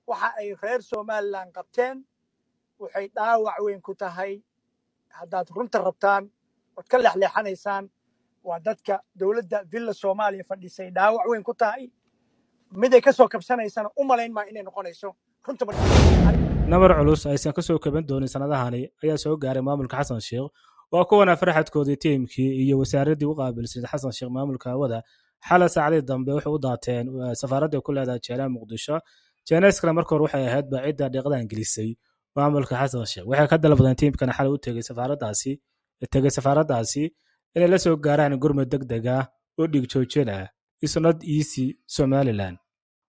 Waxa ay reer Somaliland qabteen waxay dhaawac weyn ku tahay, haddaad runta rabtaan ood ka leexleexanaysaan, waa dadka dowladda Villa Soomaaliya fadhisay dhaawac weyn ku tahay. Miday ka soo kabsanaysana u malayn maa inay noqonayso runta. Nabar culus aysan ka soo kaban doonin sannadahani ayaa soo gaaray maamulka Xasan Sheikh. Waa kuwana farxadkoodii tiimkii iyo wasaaraddii u qaabilsayd Xasan Sheikh maamulka hawada. Xala saacadii dambe waxay u daateen safaaradda ku leedahay Jeelaha Muqdisho. Jeenayskana marka hore waxay ahayd baa cidda dhiiqadan gelisay maamulka Xasan Sheikh. Waxay ka dalbadeen tiimkana xalay u tegey safaaraddaasi, tegey safaaraddaasi inay la soo gaaraan gurmud deg deg ah oo dhiig joojin ah. Isnad easy Somaliland.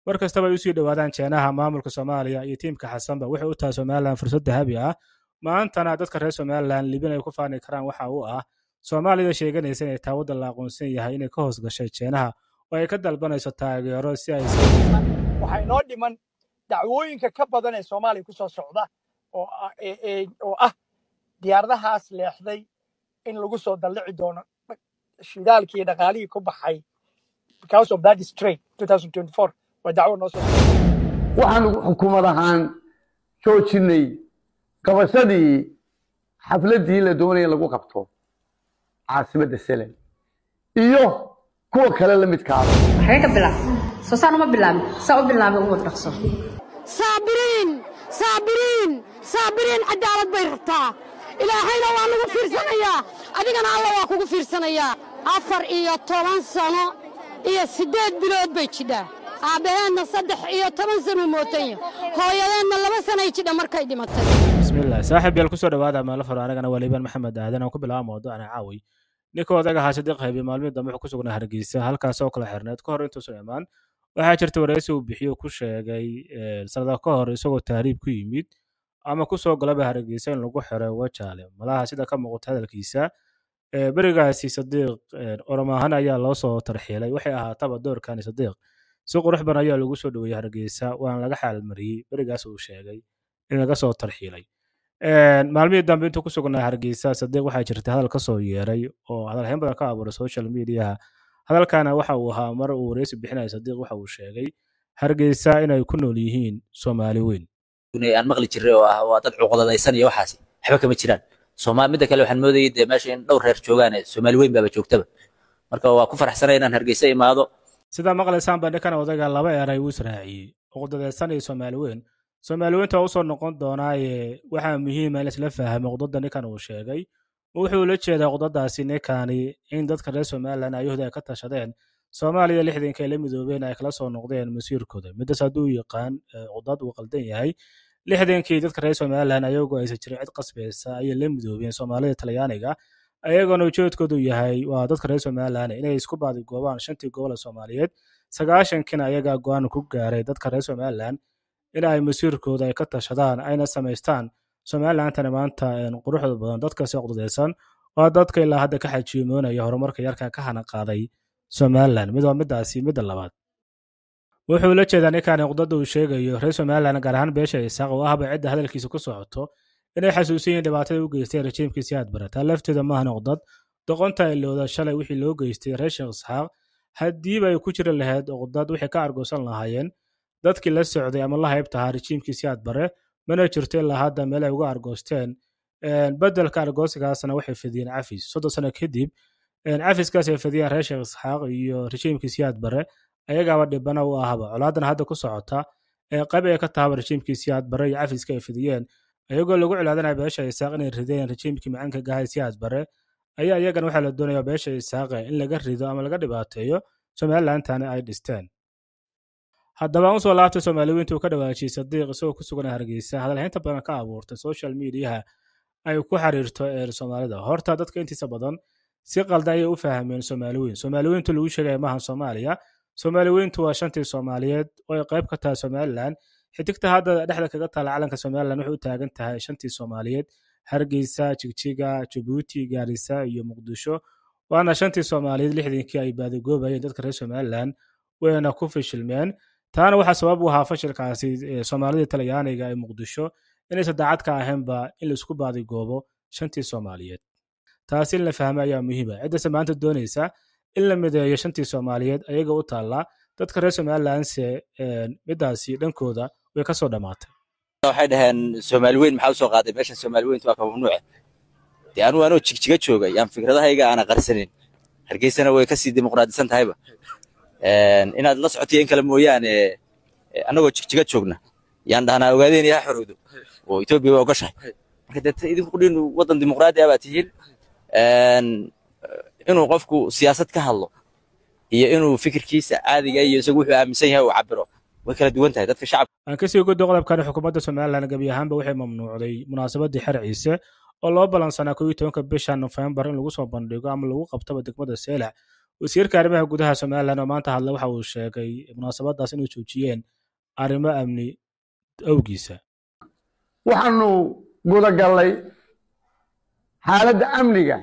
Mar kastaba ay usii dhowaadaan Jeenaha maamulka Soomaaliya iyo tiimka Xasanba, waxay u tahay Somaliland fursad dahabi ah. Maantana dadka reer Somaliland libin ay ku faani karaan waxa uu ah Soomaalida sheeganaysa inay taa waddan la aqoonsan yahay inay ka hoos gashay Jeenaha oo ay ka dalbanayso taageero si ay. Waxaa inoo dhiman dacwooyinka ka badan ee Soomaaliya ku soo socda oo ah diyaaradahaas leexday in lagu soo dallici doono shidaalkii iyo dhaqaalihii ku baxay because of that straight 2024. Waa dacwo noo soo. Waxaanu xukuumad ahaan joojinay qabashadii xafladdii la doonaya in lagu qabto caasimadda Selen iyo kuwa kale la midkaaba. Maxay ka bilaab soo saan uma bilaabin, saa u bilaabay u wad dhaqso. Saabiriin, Saabiriin, Saabiriin, cadaalad bay rabtaa. Ilaahayna waa nagu fiirsanayaa, adigana Alla waa kugu fiirsanayaa. 14 sano iyo 8 bilood bay jidhaa. Aabbaheenna 13 sanuu mootanya, hooyadeenna 2 sanay jidha markay dhimatay. Bismillah saaxiib yaal, kusoo dhawaada meelo faro. Anigana waa Liibaan Maxamed Aadan. Aan ku bilaaba mawduucana caaway. Ninka odaga ahaa Sadiiq Haybe maalmihii dambe wuxuu ku sugnaa Hargeysa, halkaas oo kala xirneed. Ka hor intuusan imaan waxaa jirta wareysi uu bixiyo ku sheegay sanada ka hor isagoo tahriib ku yimid ama ku soo galaba Hargeysa in lagu xiray Wajaale. Malaha sida ka muuqata hadalkiisa, berigaasi Sadiiq oromahan ayaa loo soo tarxiilay. Waxay ahaataba, doorkani Sadiiq si qurux badan ayaa lagu soo dhoweeyey Hargeysa, waana laga xaalmariyey berigaas uu sheegay in laga soo tarxiilay. Maalmihii dambe intuu ku sugnaa Hargeysa Sadiiq waxaa jirta hadal ka soo yeeray oo hadalhayn badan ka abuuray social mediaha. Hadalkana waxa uu ahaa mar uu wareysi bixinaya Sadiiq waxa uu sheegay Hargeysa inay ku nool yihiin Soomaali weyn. Aan maqli jiray oo ah waa dad cuqdadaysan iyo waxaasi waxba kama jiraan. Soomaali midda kale waxaan moodayay dee meesha in dhowr reer joogaan, Soomaali weyn baaba joogtaba. Marka waa ku faraxsanay inaan Hargeysa imaado. Sidaa maqlaysaan baa ninkan odaga laba eray uu israaciyey, cuqdadaysan iyo Soomaali weyn. Soomaali weynta waa usoo noqon doonaaye, waxaa muhiima in laisla fahmo cuqdada ninkan uu sheegay. Wuxuu ula jeedaa cuqdadaasi ninkani in dadka reer Somaliland ayahooda ay ka tashadeen, Soomaaliya 60-ka ay la midoobeen, ay kala soo noqdeen masiirkooda. Midaas hadduu yaqaan cuqdad uu qaldan yahay. 60-kii dadka reer Somaliland ayagoo aysan jirin cid qasbaysa ayay la midoobeen Soomaalida Talyaaniga, ayagoona ujeedkoodu yahay waa dadka reer Somaliland inay isku baadigoobaan shantii gobol ee Soomaaliyeed. 90-kiina ayagaa go-aan ku gaaray dadka reer Somaliland in ay masiirkooda ay ka tashadaan, ayna samaystaan Somalilandtana maanta quruxda badan. Dadkaasi cuqdadaysan waa dadka ilaa hadda ka xajiimoonaya horumarka yarka ka hana qaaday Somaliland. Mid waa midaasi. Midda labaad, wuxuu la jeedaa ninkan cuqdada uu sheegayo reer Somaliland, gaar ahaan beesha Isaaq oo ahba cidda hadalkiisa ku socoto, inay xasuusan yihiin dhibaatada u geystay rajiimkii Siyaad Bare. Taa lafteeda maahan cuqdad. Doqonta ilowda shalay wixii loo geystay reer Sheekh Isxaaq, haddiiba ay ku jiri lahayd cuqdad, waxay ka argoosan lahaayeen dadkii la socday ama la haybtahaa rajiimkii Siyaad Bare. Mana jirto ilaa hadda meel ay uga argoosteen. Bedelka argoosigaasna waxay fidiyeen cafis 30 sano kadib. Cafiskaas ay fidiyeen reer Sheekh Isxaaq iyo rajiimkii Siyaad Bare ayagaaba dhibana u ahaba. Colaadan hadda ku socota ee qayb ay ka tahaba rajiimkii Siyaad Bare iyo cafiska ay fidiyeen, ayagoo lagu cilaadanaya beesha Isaaq inay rideen rajiimkii macaanka gahay Siyaad Bare, ayaa iyagana waxaa la doonaya beesha Isaaqe in laga rido ama laga dhibaateeyo Somalilandtana ay dhisteen. Haddaba aan usoo laabtay Soomaali weynta uu ka dhawaajiyey Sadiiq isagoo ku sugan Hargeysa, hadalhaynta badan ka abuurtay social mediaha ay ku xiriirto ee Soomaalida. Horta dadka intiisa badan si qaldan ayay u fahmeen Soomaali weyn. Soomaali weyntu lagu sheegaya maahan Soomaaliya. Soomaali weyntu waa shantii Soomaaliyeed oo ay qayb ka tahay Somaliland. Xidigta hadda dhexda kaga taala calanka Somaliland waxay u taagan tahay shantii Soomaaliyeed: Hargeysa, Jigjiga, Jabuuti, Gaarisa iyo Muqdisho. Waana shantii Soomaaliyeed 60-kii ay baadigoobayeen dadka reer Somaliland, wayna ku fashilmeen. Taana waxaa sabab u ahaa fashilkaasi Soomaalida Talyaaniga ee Muqdisho inaysan daacad ka ahaynba in laisku baadigoobo shantii Soomaaliyeed. Taasi in la fahmo ayaa muhiima. Ciddase maanta doonaysa in la mideeyo shantii Soomaaliyeed ayaga u taallaa. Dadka reer Somalilandse midaasi dhankooda Way ka soo dhammaatay. Waxay dhaheen Soomaali weyn maxaa usoo qaaday meeshan? Soomaali weyntu waa ka mamnuuca. Dee anugu anoo Jigjiga joogay yaan fikradahayga aana qarsanin. Hargeysana way kasii dimuqraadisan tahayba, inaad la socotiyo in kale mooyaane. Annagoo Jigjiga joogna yaan dhahnaa ogaadeen ha xorowdo oo Etoobiya way ogoshahay. Marka dee idinku qudhiin waddan dimuqraadi ah baa tihiin. Inuu qofku siyaasad ka hadlo iyo inuu fikirkiisa caadiga iyo isagu wuxuu aaminsan yahay uu cabiro way kala duwan tahay dadka shacabka. Aan kasii guddo qodobkan. Xukuumadda Somalilan gebi ahaanba waxay mamnuucday munaasabadii Xer Ciise oo loo balansanaa 11-ka bisha Nofembar in lagu soo bandhigo ama lagu qabtaba degmada Seylac. Wasiirka arrimaha gudaha Somalilan oo maanta hadlay waxa uu sheegay munaasabadaas inay joojiyeen arrimo amni awgiisa. Waxaanu gudagallay xaaladda amniga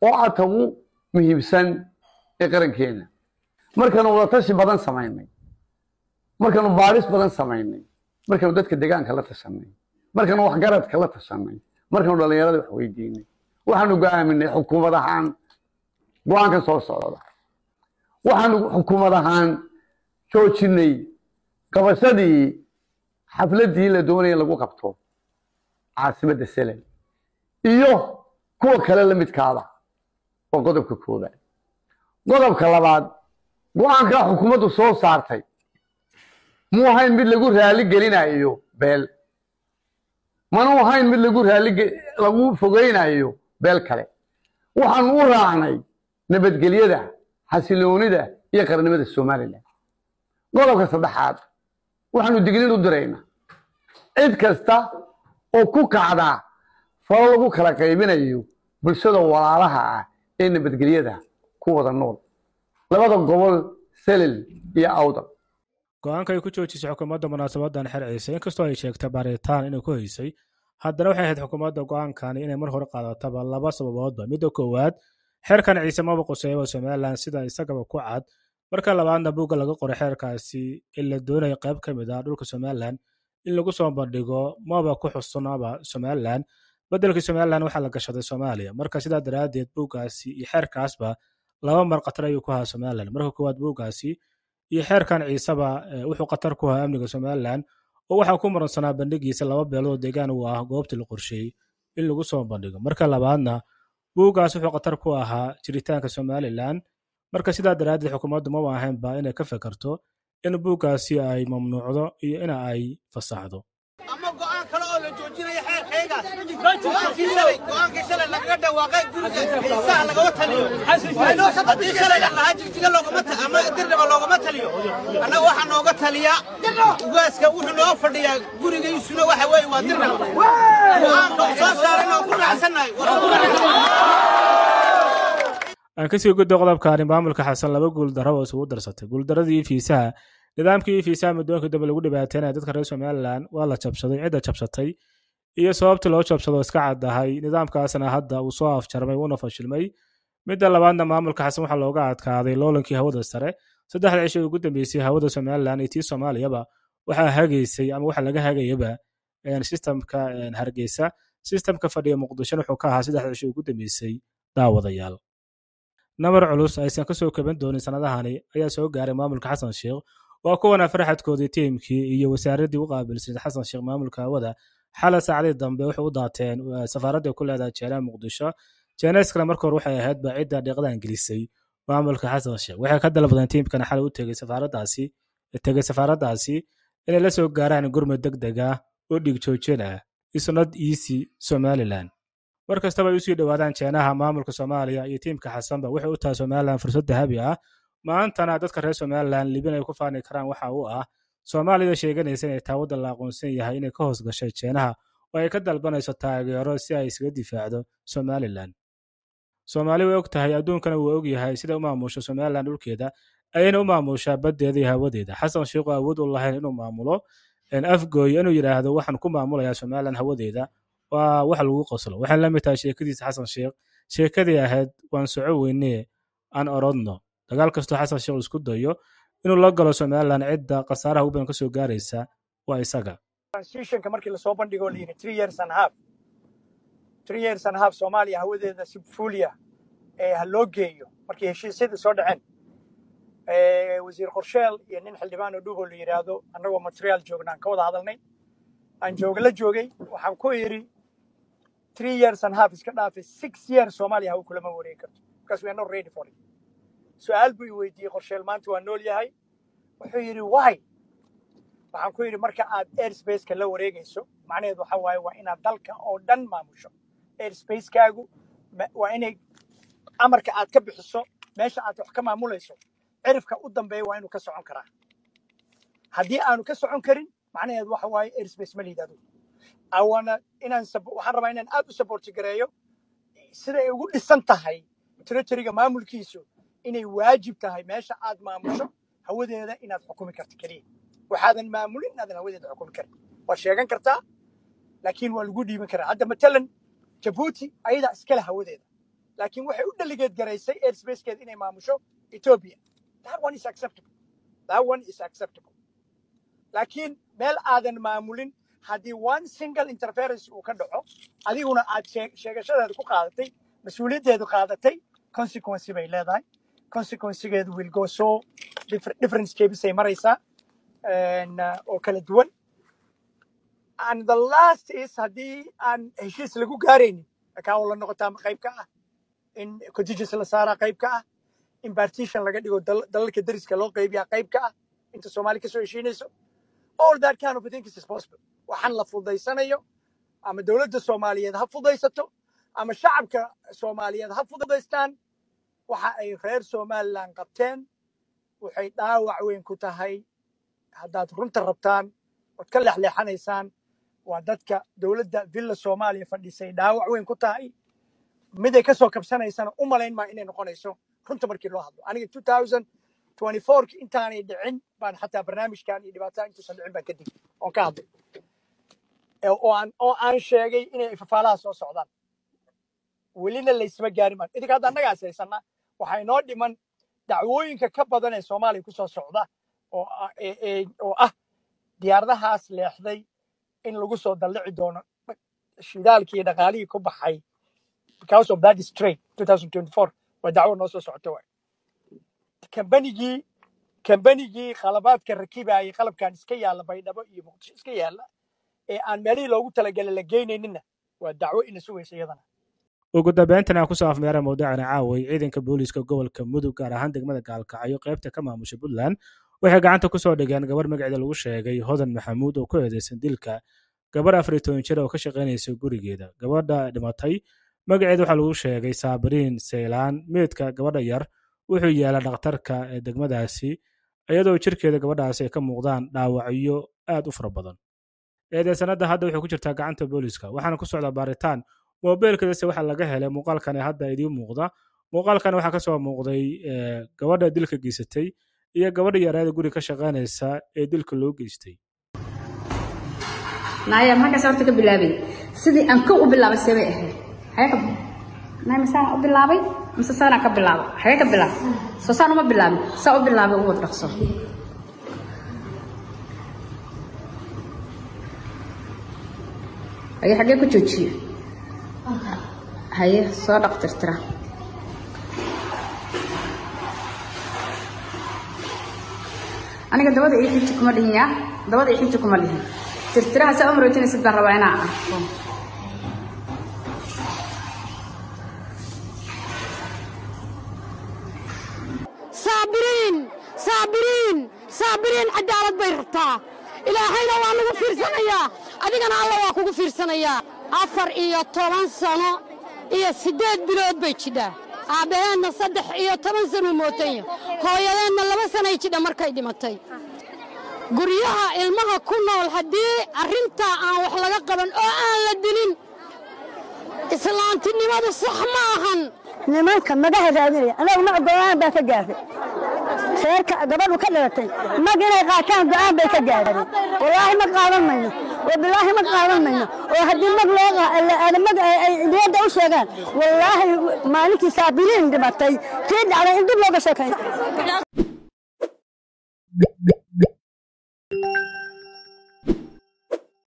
oo ah ta ugu muhiimsan ee qarankeena. Markaanu wadatashi badan samaynay, markaanu baadhis badan samaynay, markaanu dadka deegaanka la tashanay, markaanu waxgaradka la tashanay, markaanu dhallinyarada wax weydiinay, waxaanu go'aaminay xukuumad ahaan go'aankan soo socda. Waxaanu xukuumad ahaan joojinay qabashadii xafladdii la doonaya in lagu qabto caasimadda Selel iyo kuwa kale la midkaaba. Waa qodobka koobaad. Qodobka labaad, go'aankaa xukuumaddu soo saartay muu ahayn mid lagu raali gelinayo beel, mana ahayn mid lagu raali lagu fogeynayo beel kale. Waxaanu u raacnay nabadgelyada, xasiloonida iyo qarannimada Somalilan. Qodobka saddexaad, waxaanu digniin u diraynaa cid kasta oo ku kacda falo lagu kala qaybinayo bulshada walaalaha ah ee nabadgelyada ku wada nool labada gobol, Selel iyo Awdal. Go'aanka ay ku joojisay xukuumadda munaasabadan Xer Ciise, inkastoo ay sheegtay baaritaan inay ku haysay, haddana waxay ahayd xukuumadda go'aankani inay mar hore qaadataba laba sababoodba. Midda koowaad, xeerkan Ciise maba quseeyaba Somalilan sida isagaba ku cad. Marka labaadna, buugga laga qoray xeerkaasi in la doonayo qayb ka mid ah dhulka Somalilan in lagu soo bandhigo maba ku xusnaba Somalilan. Beddelkii Somalilan waxaa la gashaday Soomaaliya. Marka sidaa daraaddeed buuggaasi iyo xeerkaasba laba mar khatar ayuu ku ahaa Somalilan. Marka koowaad, buuggaasi iyo xeerkan Ciiseba wuxuu khatar ku ahaa amniga Somalilan, oo waxaa ku muransanaa bandhigiisa laba beelood oo deegaan u ah goobtii la qorsheeyey in lagu soo bandhigo. Marka labaadna, buuggaas wuxuu khatar ku ahaa jiritaanka Somalilan. Marka sidaa daraaddeed xukuumaddu maba ahaynba inay ka fekerto in buuggaasi ay mamnuucdo iyo in ay fasaxdo. Ama go'aan kale oo la joojinayo xeerkaygaas, go'aankii shalay lagaga dhawaaqay guriga Ciisaha lagama taliyo. Haddii shalay la lahaa Jigjiga loogama ama Dirnaba loogama taliyo, annaga waxaa nooga taliya ugaaska. Wuxuu noo fadhiyaa gurigiisuna waxa weeye waa Dirnaba. Go'aanka soo saaran oo ku raacsannahay. Aan kasii guddo qodobkaani. Maamulka Xasan laba guul darro oo isugu darsatay. Guuldaradii fiisaha, nidaamkii fiisaha muddooyinkii dambe lagu dhibaateynaya dadka reer Somalilan waa la jabsaday. Cidda jabsatay iyo sababta loo jabsado iska caddahay. Nidaamkaasna hadda uu soo afjarmay, wuuna fashilmay. Midda labaadna, maamulka Xasan waxaa looga adkaaday loolankii hawada sare. 3-da cisho ugu dambeysay hawada Somalilan iyo tii Soomaaliyaba waxaa hagaysay ama waxa laga hagayaba systemka Hargeysa. Systemka fadhiya Muqdishona wuxuu ka ahaa 3-da cisho ugu dambeysay daawadayaal. Namar culus aysan ka soo kaban doonin sanadahani ayaa soo gaaray maamulka Xasan Sheekh. Waa kuwana farxadkoodii tiimkii iyo wasaaraddii u qaabilsayd Xasan Sheekh maamulka hawada. Xala saacadii dambe waxay u daateen safaaradda ku leedahay Jeelaha Muqdisho. Jeenayskana marka hore waxay ahayd baa cidda dhiiqadan gelisay maamulka Xasan Sheekh. Waxay ka dalbadeen tiimkana xalay u tegay safaaraddaasi inay la soo gaaraan gurmud deg deg ah oo dhiig joojin ah. It's not easy Somaliland. Mar kastaba ay usii dhowaadaan Jeenaha maamulka Soomaaliya iyo tiimka Xasanba, waxay u tahay Somalilan fursad dahabi ah. Maantana dadka reer Somalilan libin ay ku faani karaan waxa uu ah Soomaalida sheeganaysa inay taa waddan la aqoonsan yahay inay ka hoos gashay Jeenaha oo ay ka dalbanayso taageero si ay iskaga difaacdo Somalilan. Soomaali way og tahay, adduunkana wuu og yahay sida u maamusho Somalilan dhulkeeda ayayna u maamushaa baddeeda iyo hawadeeda. Xasan Sheikhu awood u lahayn inuu maamulo Afgooyo, inuu yidhaahdo waxaan ku maamulayaa Somalilan hawadeeda, waa wax lagu qoslo. Waxay la mid tahay sheekadiisa Xasan Sheekh, sheekadii ahayd waan soco weynee aan orodno. Dagaal kastoo Xasan Sheekh isku dayo inuu la galo Somalilan, cidda khasaaraha ugu badan ka soo gaaraysa waa isaga. Transitionka markii lasoo bandhigo la yidhi 3 years and half, 3 years and half Soomaaliya hawadeeda si fuliya ee ha loo geeyo, markii heshiisyadii soo dhaceen. Wasiir Qorsheel iyo nin xildhibaan oo Dhuubo la yidhaahdo, annagoo Montreal joogna aan ka wada hadalnay, aan jooga la joogay. Waxaan ku idhi, 3 years and half iska dhaafay, 6 years Soomaaliya hawo kulama wareegi karto, because we are not ready for it. Su-aal buu i weydiiyey Qorsheel, maanta waa nool yahay. Wuxuu yidhi, "Why?" Waxaan ku yidhi, marka aad airspace-ka la wareegayso, macnaheedu waxa waaye waa inaad dalka oo dhan maamusho. Airspace-kaagu waa inay amarka aad ka bixiso meesha aad wax ka maamulayso, cirifka u dambeeya waa inuu ka socon karaa. Haddii aanu ka socon karin, macnaheedu waxa waaye airspace ma liid adigu. Awana inaan waxaan rabaa inaan aad u support gareeyo sida ay ugu dhisan tahay territory-ga maamulkiisu, inay waajib tahay meesha aad maamusho hawadeeda inaad xukumi karto keliya. Waxaadan maamulin inaadan hawadeeda xukumi karin. Waad sheegan kartaa, laakiin waa lagu dhiiban karaa. Hadda matalan Jabuuti ayadaa iskale hawadeeda, laakiin waxay u delegate garaysay airspace-keeda inay maamusho Ethiopia. That one is acceptable, that one is acceptable. Laakiin meel aadan maamulin, haddii one single interference uu ka dhaco, adiguna aad sheegashadaada ku qaadatay, mas-uuliyaddeedu qaadatay, consequence bay leedahay. Consequence-geedu will go so different steps ay maraysaa oo kala duwan. And the last is, haddii aan heshiis lagu gaaraynin, kaa la noqotaa qayb ka ah in contingency la saaraa, qayb ka ah in partition laga dhigo, dalalka deriska loo qaybiyaa, qayb ka ah inta Soomaali kasoo heshiinayso. All that kind of things is possible. Waxaan la fududaysanayo, ama dowladda Soomaaliyeed ha fududaysato ama shacabka Soomaaliyeed ha fududaystaan, waxa ay reer Somaliland qabteen waxay dhaawac weyn ku tahay, haddaad runta rabtaan ood ka leexleexanaysaan, waa dadka dowladda Villa Soomaaliya fadhisay dhaawac weyn ku tahay. Miday ka soo kabsanaysana u malayn maa inay noqonayso, runta markii loo hadlo. Aniga 2024 intaanay dhicin baan xataa barnaamijkan iyo dhibaatada intuusan dhicin baan ka digay oon ka hadlay, oo aan sheegay inay fafaalaha soo socdaan. Welina laysma gaarin baan idinka hadda annagaas haysana. Waxaa inoo dhiman dacwooyinka ka badan ee Soomaaliya kusoo socda oo ah diyaaradahaas leexday in lagu soo dallici doono shidaalkii iyo dhaqaalihii ku baxay because of that trade 2024. Waa dacwo noo soo socota. Waay kambanigii qalabaadka rakibayay, qalabkan iska yaalla Baydhabo iyo Muqdisho iska yaalla ee aan meelihii loogu talagalay la geynayninna, waa dacwo ina sugaysa iyadana. Ugu dambeyntan aan kusoo afmeera mawduucana caaway, ciidanka booliiska gobolka Mudug, gaar ahaan degmada Gaalkacyo, qaybta ka maamusha Puntland, waxay gacanta kusoo dhigeen gabar magaceeda lagu sheegay Hodan Maxamuud oo ku eedeysan dilka gabar 14 jir oo ka shaqaynaysa gurigeeda. Gabadha dhimatay magaceeda waxaa lagu sheegay Saabiriin Seylaan. Meydka gabadha yar wuxuu yaalaa dhakhtarka ee degmadaasi, iyadoo jirkeeda gabadhaasi ay ka muuqdaan dhaawacyo aad u fara badan. Eedeysanada hadda waxay ku jirtaa gacanta booliiska, waxaana ku socdaa baaritaan. Moobeelkeedase waxaa laga helay muuqaalkan ee hadda idiin muuqda. Muuqaalkan waxaa kasoo muuqday gabadha dilka geysatay iyo gabadha yareeda guriga ka shaqaynaysa ee dilka loo geystay. Naaya, maxaa horta ka bilaabay? Sidii aan kow u bilaabay sebay ahayd? Xagee ka naaya? Masaan u bilaabay mise saanaa ka bilaabay? Xagee ka bilaabay? Soo saan uma bilaabin, saa u bilaabay. U wad dhaqso. Haye, xagee ku joojiye? Haye, soo dhaq, tirtira. Aniga dabada ii xiji kuma dhihin, yaa dabada ii xiji kuma dhihin. Tirtiraha saa u maroojinaysid baan rabaa inaan arko. Saabiriin, Saabiriin, Saabiriin cadaalad bay rabtaa. Ilaahayna waa nagu fiirsanayaa, adigana Alla waa kugu fiirsanayaa. 14 sano iyo 8 bilood bay jidhaa. Aabbaheenna 13 sanuu mootanya, hooyadeenna 2 sanay jidha markay dhimatay. Guryaha ilmaha ku nool, haddii arrintaa aan wax laga qaban oo aan la dilin, islaantinimadu sax ma ahan. Nimanka magaha raadinaya, anagu ma go'aan baan ka gaaray. Reerka gabadhu ka dhalatay mag inay qaataan go'aan bay ka gaareen. Wallaahi ma qaadan mayno, oo bilaahi ma qaadan mayno. Oo haddii mag loo mag ay dibadda u sheegaan, wallaahi maalintii Saabiriin dhimatay tii dhacday in dib looga sheekayn.